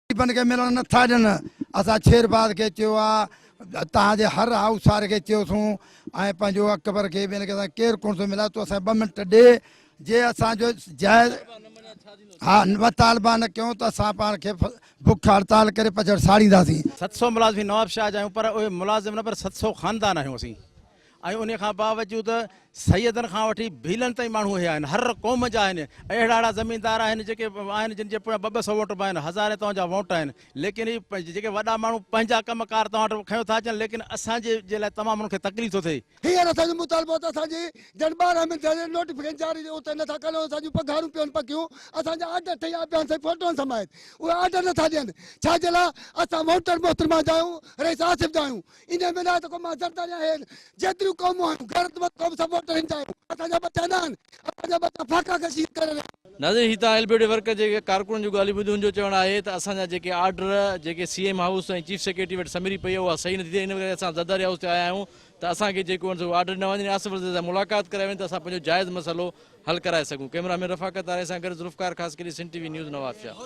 غريبن کي ملڻ نه ٿا ڏين اسان شير باز کي چيو آ تهان جي هر هائوس واري کي چيوسون ۽ پنهنجو اڪبر کي ٻين کي اسان ڪير ڪونه ٿو ملائي تون اسان ٻه منٽ ڏي جي اسان جو جائز ها مطالبا نه ڪيون ته اسان پاڻ کي بک هڙتال ڪري پڇڙ ساڙينداسين. 700 ملازمين نوابشاهه جا آهيون پر اهي ملازم نه پر 700 خاندان آهيون اسين ۽ انهي کان باوجود سيدن کان وٺي ڀيلن تائين ماڻهو اهي آهن، هر قوم جا آهن، اهڙا اهڙا زميندار آهن جيڪي آهن جن جي پويان ٻه ٻه سئو ووٽ به آهن، هزارين توهان جا ووٽ آهن، ليڪن هي جيڪي وڏا ماڻهو پنهنجا ڪم ڪار توهان وٽ کنيو ٿا اچن ليڪن اسان جي جي لاء تمام انهن کي تڪليف ٿو ٿئي. هينئر اسان جو مطالبو ته اسان جي جن 12 مهينن ٿيا نوٽيفڪيشن جاري اتي نٿا ڪن اسان جون پگهارون پيون پڪيون اسان جا آرڊر ٺهي آيا پيا آهن سائين فوٽوئن سميت اهي آرڊر نٿا ڏين ڇا جي لاء اسان ووٽر محترمه جا آهيون رئيس آصف جا آهيون انهيء ۾ ناهي ته ڪو مان زرداري آهي. جيتريون قومون آهيون، غيرتمند قوم سڀ ووٽر هن جا آهيون. اسان جا ٻچا نه آهن. اسان جا ٻچا فاقا ڪشي ڪري رهيا آهن. ناظرين هي تان ايل بي ڊي ورڪر جي ڪارڪنن جون ڳالهيون ٻڌيون جو چوڻ آهي ته اسان جا جيڪي آرڊر جيڪي C M house ۽ chief secretary وٽ سمري پئي اها صحيح نٿي ٿئي ان ڪري اسان زرداري هائوس تي آيا آهيون ته اسان کي جيڪو آهن سو آرڊر ڏنا وڃن آصف علي زرداري سان ملاقات ڪرائي وڃي ته اسان پنهنجو جائز مسئلو حل ڪرائي سگهون ڪئميرا مين رفاقت آرائين سان گڏ Zulfiqar Khaskheli Sindh T V news Nawabshah.